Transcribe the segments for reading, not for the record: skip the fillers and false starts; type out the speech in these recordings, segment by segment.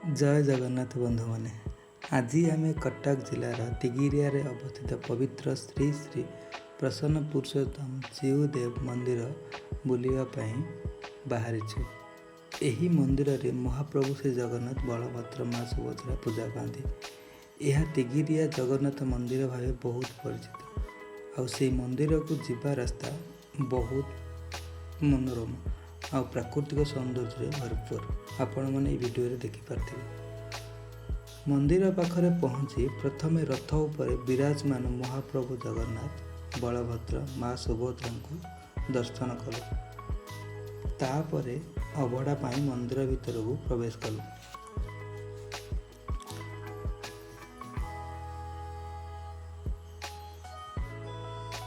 ଜୟ ଜଗନ୍ନାଥ ବନ୍ଧୁମାନେ। ଆଜି ଆମେ କଟକ ଜିଲ୍ଲାର ତିଗିରିଆରେ ଅବସ୍ଥିତ ପବିତ୍ର ଶ୍ରୀ ଶ୍ରୀ ପ୍ରସନ୍ନ ପୁରୁଷୋତ୍ତମ ଜୀଉଦେବ ମନ୍ଦିର ବୁଲିବା ପାଇଁ ବାହାରିଛୁ। ଏହି ମନ୍ଦିରରେ ମହାପ୍ରଭୁ ଶ୍ରୀ ଜଗନ୍ନାଥ, ବଳଭଦ୍ର, ମା ସୁଭଦ୍ରା ପୂଜା ପାଆନ୍ତି। ଏହା ତିଗିରିଆ ଜଗନ୍ନାଥ ମନ୍ଦିର ଭାବେ ବହୁତ ପରିଚିତ। ଆଉ ସେଇ ମନ୍ଦିରକୁ ଯିବା ରାସ୍ତା ବହୁତ ମନୋରମ ଆଉ ପ୍ରାକୃତିକ ସୌନ୍ଦର୍ଯ୍ୟରେ ଭରପୁର। ଆପଣମାନେ ଏଇ ଭିଡ଼ିଓରେ ଦେଖିପାରୁଥିବେ। ମନ୍ଦିର ପାଖରେ ପହଞ୍ଚି ପ୍ରଥମେ ରଥ ଉପରେ ବିରାଜମାନ ମହାପ୍ରଭୁ ଜଗନ୍ନାଥ, ବଳଭଦ୍ର, ମା ସୁଭଦ୍ରାଙ୍କୁ ଦର୍ଶନ କଲୁ। ତାପରେ ଅବଢ଼ା ପାଇଁ ମନ୍ଦିର ଭିତରକୁ ପ୍ରବେଶ କଲୁ।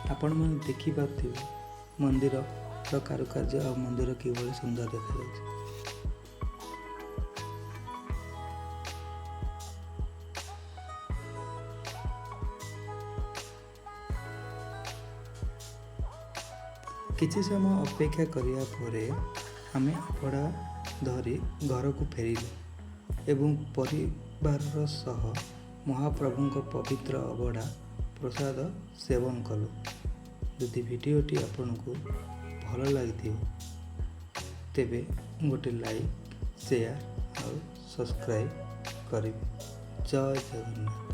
ଆପଣମାନେ ଦେଖିପାରୁଥିବେ ମନ୍ଦିରର କାରୁକାର୍ଯ୍ୟ ଆଉ ମନ୍ଦିର କିଭଳି ସୁନ୍ଦର ଦେଖାଯାଉଛି। କିଛି ସମୟ ଅପେକ୍ଷା କରିବା ପରେ ଆମେ ଅବଢ଼ା ଧରି ଘରକୁ ଫେରିଲୁ ଏବଂ ପରିବାରର ସହ ମହାପ୍ରଭୁଙ୍କ ପବିତ୍ର ଅବଢ଼ା ପ୍ରସାଦ ସେବନ କଲୁ। ଯଦି ଭିଡ଼ିଓଟି ଆପଣଙ୍କୁ ଭଲ ଲାଗିଥିବ, ତେବେ ଗୋଟେ ଲାଇକ୍, ସେୟାର ଆଉ ସବସ୍କ୍ରାଇବ୍ କରିବେ। ଜୟ ଜଗନ୍ନାଥ।